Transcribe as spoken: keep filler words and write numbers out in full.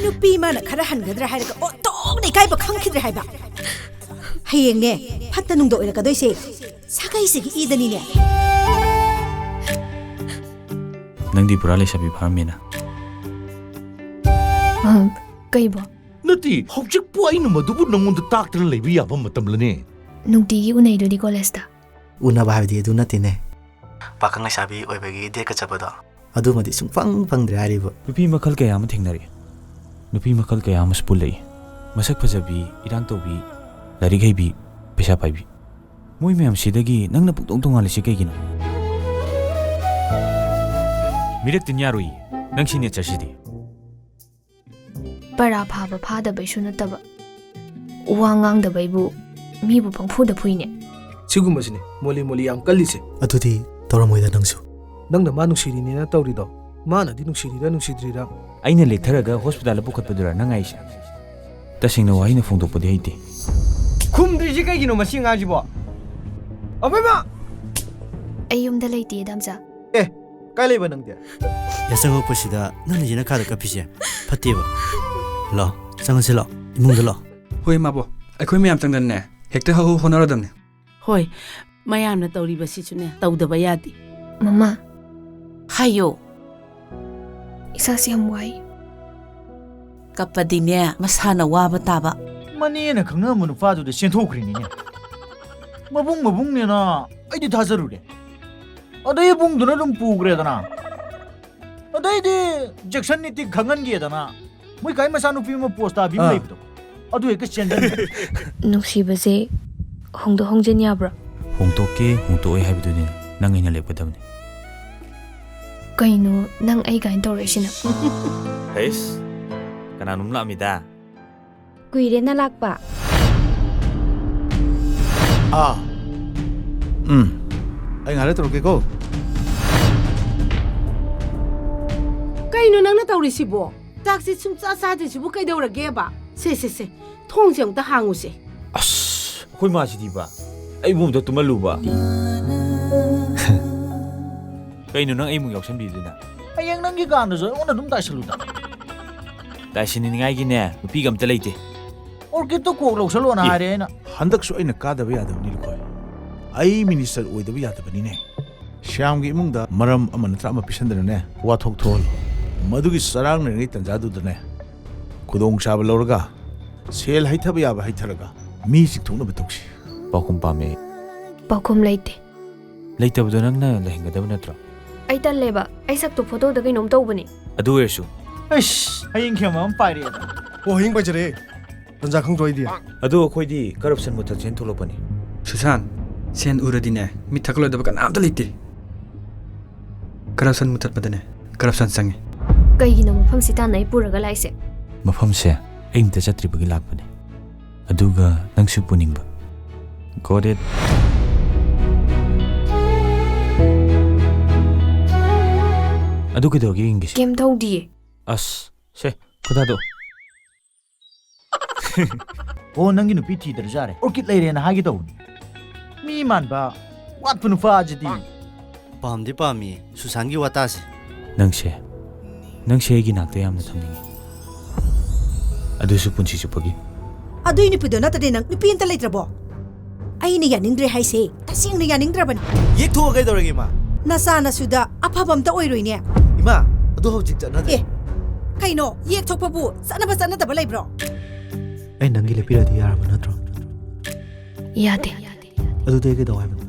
ꯅꯨꯄꯤ ꯃꯥꯅ ꯈꯔ ꯍꯟꯒꯗ꯭ꯔꯥ ꯍꯥꯏꯔꯒ ꯑꯣꯟꯊꯣꯛꯅ ꯏꯀꯥꯏꯕ ꯈꯪꯈꯤꯗ꯭ꯔꯦ ꯍꯥꯏꯕ꯫ ꯍꯌꯦꯡꯅꯦ, ꯐꯠꯇ ꯅꯨꯡꯗ ꯑꯣꯏꯔꯛꯀꯗꯣꯏꯁꯦ ꯁꯥꯒꯩꯁꯤꯒꯤ ꯏꯗꯅꯤꯅꯦ꯫ ꯅꯪꯗꯤ ꯄꯨꯔꯥ ꯂꯩꯁꯥꯕꯤ ꯐꯥꯔꯝꯃꯦꯅ꯫ ꯑ, ꯀꯩꯕꯣ? ꯅꯠꯇꯦ, ꯍꯧꯖꯤꯛꯄꯨ ꯑꯩꯅ ꯃꯗꯨꯕꯨ ꯅꯪꯉꯣꯟꯗ ꯇꯥꯛꯇꯅ ꯂꯩꯕ ꯌꯥꯕ ꯃꯇꯝꯂꯅꯦ? ꯅꯨꯡꯇꯤꯒꯤ ꯎꯅꯩꯗꯨꯗꯤ ꯀꯣꯂꯦꯖꯇ꯫ ꯎꯅꯕ ꯍꯥꯏꯕꯗꯤ ꯑꯗꯨ ꯅꯠꯇꯦꯅꯦ꯫ ꯄꯥꯈꯪ ꯂꯩꯁꯥꯕꯤ ꯑꯣꯏꯕꯒꯤ ꯗꯦꯠꯀ ꯆꯠꯄꯗꯣ, ꯑꯗꯨꯃꯗꯤ ꯁꯨꯡꯐꯪ ꯐꯪꯗ꯭ꯔꯦ ꯍꯥꯏꯔꯤꯕ꯫ ꯅꯨꯄꯤ ꯃꯈꯜ ꯀꯌꯥ ꯑꯃ ꯊꯦꯡꯅꯔꯛꯏ꯫ ꯅꯨꯄꯤ ꯃꯈꯜ ꯀꯌꯥ ꯑꯃꯁꯨ ꯄꯨꯜꯂꯛꯏ꯫ ꯃꯁꯛ ꯐꯖꯕꯤ, ꯏꯔꯥꯡ ꯇꯧꯕꯤ, ꯂꯥꯏꯔꯤꯛ ꯍꯩꯕꯤ, ꯄꯩꯁꯥ ꯄꯥꯏꯕꯤ꯫ ꯃꯣꯏ ꯃꯌꯥꯝꯁꯤꯗꯒꯤ ꯅꯪꯅ ꯄꯨꯡꯇꯣꯡ ꯇꯣꯡꯉꯥꯜꯂꯤꯁꯤ ꯀꯩꯒꯤꯅꯣ? ꯃꯤꯔꯛ ꯇꯤꯟ ꯌꯥꯔꯣꯏꯌꯦ, ꯅꯪ ꯁꯤ ꯅꯦꯆꯔꯁꯤꯗꯤ꯫ ꯄꯔꯥ ꯐꯥꯕ ꯐꯥꯗꯕꯩꯁꯨ ꯅꯠꯇꯕ, ꯋꯥ ꯉꯥꯡꯗꯕꯩꯕꯨ ꯃꯤꯕꯨ ꯄꯪꯐꯨꯗ ꯐꯨꯏꯅꯦ꯫ ꯁꯤꯒꯨꯝꯕꯁꯤꯅꯦ ꯃꯣꯂꯤ ꯃꯣꯂꯤ ꯌꯥꯝ ꯀꯜꯂꯤꯁꯦ꯫ ꯑꯗꯨꯗꯤ ꯇꯧꯔꯝꯃꯣꯏꯗ ꯅꯪꯁꯨ꯫ ꯅꯪꯅ ꯃꯥ ꯅꯨꯡꯁꯤꯔꯤꯅꯦꯅ ꯇꯧꯔꯤꯗꯣ, ꯃꯥꯅꯗꯤ ꯅꯨꯡꯁꯤꯔꯤꯔꯥ ꯅꯨꯡꯁꯤꯗ꯭ꯔꯤꯔꯥ? ꯑꯩꯅ ꯂꯦꯛꯊꯔꯒ ꯍꯣꯁꯄꯤꯇꯥꯜꯗ ꯄꯨꯈꯠꯄꯗꯨꯔꯥ ꯅꯪ ꯍꯥꯏꯁꯦ? ꯇꯁꯦꯡꯅ ꯋꯥꯍꯩꯅ ꯐꯣꯡꯗꯣꯛꯄꯗꯤ ꯍꯩꯇꯦ꯫ ꯈꯨꯝꯗ꯭ꯔꯤꯁꯤ ꯀꯩꯒꯤꯅꯣ ꯃꯁꯤ ꯑꯉꯥꯡꯁꯤꯕꯣ? ꯑꯕꯦꯝꯃ! ꯑꯩ ꯌꯨꯝꯗ ꯂꯩꯇꯦ, ꯗꯥꯝꯆꯥ꯫ ꯑꯦ, ꯀꯥꯏ ꯂꯩꯕ ꯅꯪꯗꯤ? ꯌꯥꯆꯪꯉꯛꯄꯁꯤꯗ ꯅꯪꯅ ꯌꯦꯅꯈꯥꯗ ꯀꯞꯄꯤꯁꯦ ꯐꯠꯇꯦꯕ꯫ ꯂꯥꯛꯑꯣ, ꯆꯪꯉꯁꯤ ꯂꯥꯛꯑꯣ, ꯏꯃꯨꯡꯗ ꯂꯥꯛꯑꯣ꯫ ꯍꯣꯏ, ꯃꯥꯕꯣ, ꯑꯩꯈꯣꯏ ꯃꯌꯥꯝ ꯆꯪꯗꯅꯅꯦ, ꯍꯦꯛꯇ ꯍꯧ ꯍꯧ ꯍꯣꯠꯅꯔꯗꯝꯅꯦ꯫ ꯍꯣꯏ, ꯃꯌꯥꯝꯅ ꯇꯧꯔꯤꯕꯁꯤꯁꯨꯅꯦ, ꯇꯧꯗꯕ ꯌꯥꯗꯦ꯫ ꯃꯃꯥ꯫ ꯍꯥꯏꯌꯣ꯫ ꯏꯁꯥꯁꯦ ꯌꯥꯝ ꯋꯥꯏ꯫ ꯀꯞꯄꯗꯤꯅꯦ, ꯃꯁꯥꯅ ꯋꯥꯕ ꯇꯥꯕ꯫ ꯃꯅꯦꯅ ꯈꯪꯅꯔꯝꯕ ꯅꯨꯄꯥꯗꯨꯗ ꯆꯦꯟꯊꯣꯛꯈ꯭ꯔꯤꯅꯤꯅꯦ꯫ ꯃꯕꯨꯡ ꯃꯕꯨꯡꯅꯦꯅ ꯑꯩꯗꯤ ꯊꯥꯖꯔꯨꯔꯦ꯫ ꯑꯗꯩ ꯏꯕꯨꯡꯗꯨꯅ ꯑꯗꯨꯝ ꯄꯨꯈ꯭ꯔꯦꯗꯅ꯫ ꯑꯗꯩꯗꯤ ꯖꯦꯛꯁꯟ ꯅꯤꯇꯤ ꯈꯪꯍꯟꯒꯦꯗꯅ ꯃꯣꯏ ꯀꯥꯏ ꯃꯆꯥꯅꯨꯄꯤ ꯑꯃ ꯄꯣꯁ ꯇꯥꯕꯤ ꯑꯃ ꯑꯥ꯫ ꯂꯩꯕꯗꯣ, ꯑꯗꯨ ꯍꯦꯛꯇ ꯆꯦꯟꯖꯟꯈ꯭ꯔꯦ꯫ ꯅꯨꯡꯁꯤꯕꯁꯦ ꯍꯣꯡꯗꯣꯛ ꯍꯣꯡꯖꯤꯟ ꯌꯥꯕ꯭ꯔꯣ? ꯍꯣꯡꯗꯣꯛꯀꯦ, ꯍꯣꯡꯗꯣꯛꯑꯣꯏ ꯍꯥꯏꯕꯗꯨꯗꯤ ꯅꯪ ꯑꯩꯅ ꯂꯦꯞꯀꯗꯕꯅꯤ꯫ ꯀꯩꯅꯣ ꯅꯪ ꯑꯩ ꯀꯥꯏꯅ ꯇꯧꯔꯛꯏꯁꯤꯅ? ꯍꯩꯁ, ꯀꯅꯥꯅꯣꯝ ꯂꯥꯛꯑꯝꯃꯤꯗ꯫ ꯀꯨꯏꯔꯦꯅ ꯂꯥꯛꯄ꯫ ꯑꯥ꯫ ꯎꯝ꯫ ꯑꯩ ꯉꯥꯏꯍꯥꯛ ꯂꯩꯔ ꯇꯧꯔꯛꯀꯦꯀꯣ꯫ ꯀꯩꯅꯣ ꯅꯪꯅ ꯇꯧꯔꯤꯁꯤꯕꯣ? ꯆꯥꯛꯁꯤ ꯁꯨꯡꯆꯥ ꯆꯥꯗ꯭ꯔꯤꯁꯤꯕꯨ ꯀꯩꯗꯧꯔꯒꯦꯕ? ꯁꯦ, ꯁꯦ, ꯁꯦ, ꯊꯣꯡꯁꯦ ꯑꯃꯨꯛꯇ ꯍꯥꯡꯉꯨꯁꯦ꯫ ꯑꯁ, ꯑꯩꯈꯣꯏ ꯃꯥꯁꯤꯗꯤꯕ, ꯑꯩꯕꯨ ꯑꯝꯇ ꯇꯨꯝꯍꯜꯂꯨꯕ꯫ ꯀꯩꯅꯣ ꯅꯪ ꯑꯩꯃꯨꯛ ꯌꯥꯎꯁꯟꯕꯤꯗꯨꯅ? ꯍꯌꯦꯡ ꯅꯪꯒꯤ ꯀꯥꯟꯗꯁꯨ ꯑꯩꯉꯣꯟꯗ ꯑꯗꯨꯝ ꯇꯥꯏꯁꯜꯂꯨꯗ꯫ ꯂꯥꯏꯁꯤꯟꯅꯤꯡꯉꯥꯏꯒꯤꯅꯦ ꯅꯨꯄꯤꯒ ꯑꯝꯇ ꯂꯩꯇꯦ꯫ ꯑꯣꯔꯀꯤꯠꯇꯣ ꯀꯣꯛ ꯂꯧꯁꯜꯂꯣꯅ ꯑꯦ, ꯍꯥꯏꯔꯦ ꯑꯩꯅ꯫ ꯍꯟꯗꯛꯁꯨ ꯑꯩꯅ ꯀꯥꯗꯕ ꯌꯥꯗꯕꯅꯤ, ꯂꯨꯈꯣꯏ꯫ ꯑꯩ ꯃꯤꯅꯤꯁꯇꯔ ꯑꯣꯏꯗꯕ ꯌꯥꯗꯕꯅꯤꯅꯦ꯫ ꯁ꯭ꯌꯥꯝꯒꯤ ꯏꯃꯨꯡꯗ ꯃꯔꯝ ꯑꯃ ꯅꯠꯇ꯭ꯔ ꯑꯃ ꯄꯤꯁꯟꯗꯅꯅꯦ, ꯋꯥꯊꯣꯛ ꯊꯣꯛꯍꯜꯂꯣ꯫ ꯃꯗꯨꯒꯤ ꯆꯔꯥꯡꯅꯔꯤꯉꯩ ꯇꯟꯖꯥꯗꯨꯗꯅꯦ, ꯈꯨꯗꯣꯡꯆꯥꯕ ꯂꯧꯔꯒ, ꯁꯦꯜ ꯍꯩꯊꯕ ꯌꯥꯕ ꯍꯩꯊꯔꯒ, ꯃꯤ ꯆꯤꯡꯊꯣꯛꯅꯕ ꯇꯧꯁꯤ꯫ ꯄꯥꯎꯈꯨꯝ ꯄꯥꯝꯃꯦ꯫ ꯄꯥꯎꯈꯨꯝ ꯂꯩꯇꯦ꯫ ꯂꯩꯇꯕꯗꯣ ꯅꯪꯅ ꯂꯩꯍꯟꯒꯗꯕ ꯅꯠꯇ꯭ꯔꯣ? ꯑꯩ ꯇꯜꯂꯦꯕ꯫ ꯑꯩ ꯁꯛꯇꯣ ꯐꯣꯇꯣꯗ ꯀꯩꯅꯣꯝ ꯇꯧꯕꯅꯦ꯫ ꯑꯗꯨ ꯑꯣꯏꯔꯁꯨ꯫ ꯑꯩꯁ, ꯍꯌꯦꯡ ꯈꯦꯝꯕ ꯑꯃ ꯄꯥꯏꯔꯛꯑꯦꯗ꯫ ꯑꯣ, ꯍꯌꯦꯡ ꯄꯥꯏꯖꯔꯛꯑꯦ꯫ ꯇꯟꯖꯥ ꯈꯪꯗ꯭ꯔꯣ ꯑꯩꯗꯤ? ꯑꯗꯨ ꯑꯩꯈꯣꯏꯗꯤ ꯀꯔꯞꯁꯟ ꯃꯨꯊꯠꯁꯦꯅ ꯊꯣꯛꯂꯛꯄꯅꯤ꯫ ꯁꯨꯁꯥꯟ, ꯁꯦꯟ ꯎꯔꯗꯤꯅꯦ, ꯃꯤꯠ ꯊꯛꯀꯠꯂꯣꯏꯗꯕ ꯀꯅꯥꯝꯇ ꯂꯩꯇꯦ꯫ ꯀꯔꯞꯁꯟ ꯃꯨꯊꯠꯄꯗꯅꯦ, ꯀꯔꯞꯁꯟ ꯆꯪꯉꯤ꯫ ꯀꯩꯒꯤꯅꯣ ꯃꯐꯝꯁꯤ ꯇꯥꯟꯅ ꯑꯩ ꯄꯨꯔꯒ ꯂꯥꯛꯏꯁꯦ? ꯃꯐꯝꯁꯦ ꯑꯩ ꯑꯝꯇ ꯆꯠꯇ꯭ꯔꯤꯕꯒꯤ ꯂꯥꯛꯄꯅꯦ꯫ ꯑꯗꯨꯒ ꯅꯪꯁꯨ ꯄꯨꯅꯤꯡꯕ꯫ Got it? ꯑꯗꯨ ꯀꯩꯗꯧꯔꯒꯦ ꯌꯦꯡꯒꯦꯁꯦ? ꯀꯩꯝ ꯇꯧꯗꯤꯌꯦ꯫ ꯑꯁ, ꯁꯦ, ꯈꯨꯗꯥꯗꯣ꯫ ꯑꯣ, ꯅꯪꯒꯤ ꯅꯨꯄꯤ ꯊꯤꯗ꯭ꯔꯁꯨ ꯌꯥꯔꯦ꯫ ꯑꯣꯔꯀꯤꯠ ꯂꯩꯔꯦꯅ ꯍꯥꯏꯒꯦ ꯇꯧꯕꯅꯤ꯫ ꯃꯤ ꯃꯥꯟꯕ ꯋꯥꯠꯄ ꯅꯨꯄꯥꯁꯤꯗꯤ꯫ ꯄꯥꯝꯗꯤ ꯄꯥꯝꯃꯤ ꯁꯨꯁꯥꯟꯒꯤ ꯋꯥꯇꯥꯁꯦ꯫ ꯅꯪꯁꯦ, ꯅꯪꯁꯦ ꯑꯩꯒꯤ ꯅꯥꯛꯇ ꯌꯥꯝꯅ ꯊꯝꯅꯤꯡꯉꯤ꯫ ꯑꯗꯨꯁꯨ ꯄꯨꯟꯁꯤ ꯆꯨꯞꯄꯒꯤ꯫ ꯑꯗꯨꯏ ꯅꯨꯄꯤꯗꯣ ꯅꯠꯇ꯭ꯔꯗꯤ ꯅꯪ ꯅꯨꯄꯤ ꯑꯝꯇ ꯂꯩꯇ꯭ꯔꯕꯣ? ꯑꯩꯅ ꯌꯥꯅꯤꯡꯗ꯭ꯔꯦ ꯍꯥꯏꯁꯦ ꯇꯁꯦꯡꯅ ꯌꯥꯅꯤꯡꯗ꯭ꯔꯕꯅꯤ꯫ ꯌꯦꯛꯊꯣꯛꯑ ꯀꯩꯗꯧꯔꯒꯦ, ꯏꯃꯥ? ꯅꯆꯥ ꯅꯁꯨꯗ ꯑꯐꯕ ꯑꯝꯇ ꯑꯣꯏꯔꯣꯏꯅꯦ꯫ ꯏꯃꯥ, ꯑꯗꯨ ꯍꯧꯖꯤꯛ ꯆꯠꯅꯗ꯭ꯔꯦ꯫ ꯑꯦ, ꯀꯩꯅꯣ? ꯌꯦꯛ ꯊꯣꯛꯄꯕꯨ ꯆꯠꯅꯕ ꯆꯠꯅꯗꯕ ꯂꯩꯕ꯭ꯔꯣ? ꯑꯩ ꯅꯪꯒꯤ ꯂꯦꯞꯄꯤꯔꯗꯤ ꯌꯥꯔꯕ ꯅꯠꯇ꯭ꯔꯣ? ꯌꯥꯗꯦ꯫ ꯑꯗꯨꯗꯤ ꯑꯩ ꯀꯩꯗꯧ ꯍꯥꯏꯕꯅꯣ?